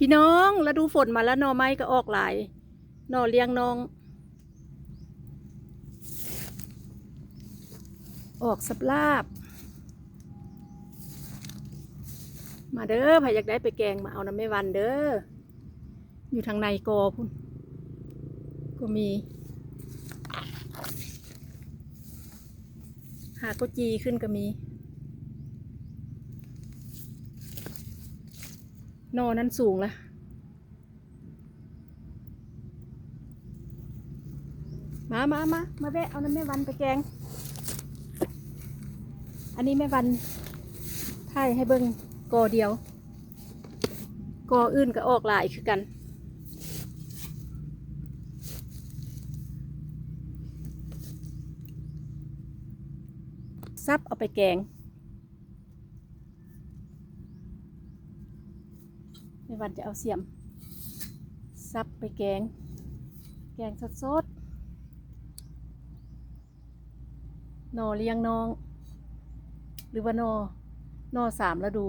ພີ່ນ້ອງ ລະດູຝົນມາລະ ໜໍ່ໄມ້ກໍອອກຫຼາຍ ໜໍ່ລ້ຽງນ້ອງ ອອກສາບລາບ. ມາເດີ ໃຜຢາກໄດ້ໄປແກງ ມາເອົານຳແມ່ວັນເດີ. ຢູ່ທາງໃນກໍພຸ້ນກໍມີ ຫາກໍຈີ່ຂຶ້ນກໍມີ. ໜໍ່ນັ້ນສູງລະ. ມາ ມາ ມາ ມາແວະເອົານຳແມ່ວັນໄປແກງ. ອັນນີ້ແມ່ວັນຖ່າຍໃຫ້ເບິ່ງກໍດຽວ ກໍອື່ນກໍອອກຫຼາຍຄືກັນ. ສັບເອົາໄປແກງ. ແມ່ວັນຈະເອົາສຽມສັບໄປແກງ ແກງສົດໆ ໜໍ່ລ້ຽງນ້ອງ ຫຼືວ່າໜໍ່ ໜໍ່ສາມລະດູ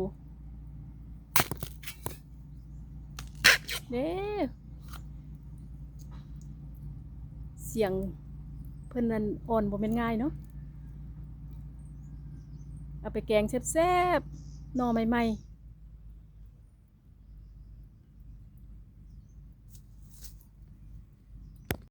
ເດ້. ສຽງເພິ່ນນັ້ນອ່ອນ ບໍ່ແມ່ນງ່າຍເນາະ. ເອົາໄປແກງແຊບໆ ໜໍ່ໃໝ່ໆ.